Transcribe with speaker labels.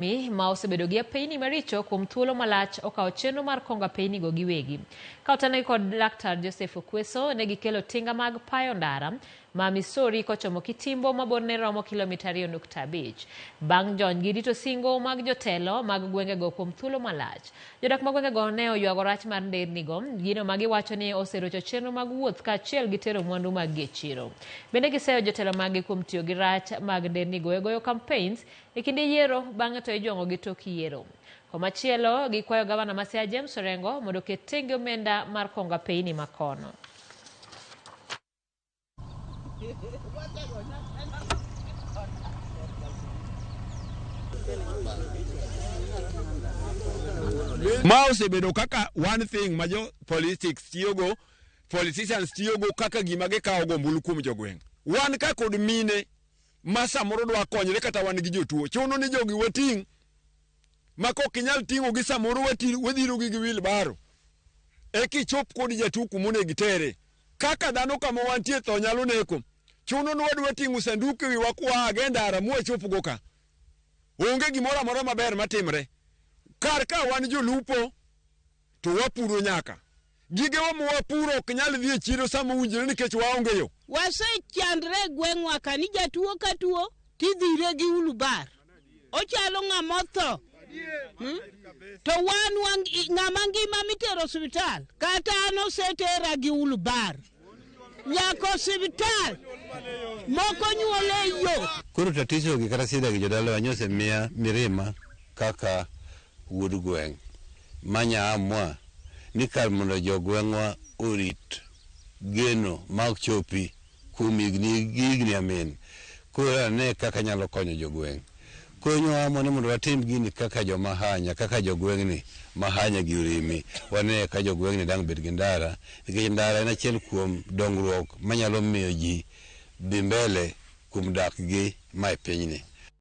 Speaker 1: Mi ma osebedo gi apeyni maricho kuom thuolo malach okawo chenro mar kongo apeynigo giwegi. Ka otelnegi kod Laktar Joseph Okweso, ne gikelo tinga mag payo ndara ma Misori kochomo Kitimbo ma borne romo kilomita 2.5. Bang' jony gi rito singo mag jotelo mag gwengego kuom thuolo malach. Jodak ma gwengego ne oywago rach mar ndernigo, gino ma giwacho ni oserocho chenro mag wuoth kaachiel gi tero mwandu maggi e chiro. Bende giseyo jotelo maggi kuom tiyo gi rach mag ndernigo e goyo campaigns E kinde yiero, bang'e to ijwang'ogi tok yiero. Komachielo, gikwayo gavana ma Siaya James Orengo mondo oket tenge omenda mar kongo apeyni ma kono.
Speaker 2: Ma osebedo kaka one thing ma jo politics tiyogo, politicians tiyogo kaka gima gikawo go ombulu kuom jogweng'. Wan ka kod mine ma samoro dwa konyre kata wan gi jotuo, chuno ni jogi wating' ma kok inyal ting'o gi samoro wadhirogi gi wilbaro eka ichop kod jatuo kuma onego itere. Kaka dhano kama wantie tho nyalo neko. Chuno ni wadwa ting'o sanduk e wiwa kwaago e ndara mwachopgo ka. Onge gimoro amora maber matimre. Kar ka wan jolupo to wapuro nyaka. Gigewa ma wapuro ok nyal dhi e chiro sama owinjore nikech waonge yo.
Speaker 3: Wasechandre e gweng'wa ka ni jatuo ka tuo tidhire gi ulubar. Ochalo ng'ama otho. Hmm? To wan ng'ama ngima mitero osiptal kata an osetera gi ulubar nyaka osiptal moko nyuol e yo.
Speaker 4: Koro tatizo gi kata shida gi jodalawa nyo osemiya mirima kaka wuod gweng' ma Nyaamwa ni kar mondo jogweng'wa orit geno ma ok chopi kuom higni gi higni amin, koro ane kaka anyalo konyo jogweng'. Koro nyo waamua ni mondo watim gini kaka joma Hanya, kaka jogweng'ni ma Hanya gi Urimi, wane ka jogweng'ni dang' bed gi ndara, nikech ndara en achiel kuom dongruok manyalo miyo ji dhi mbele kuom dak gi ma e pinyni.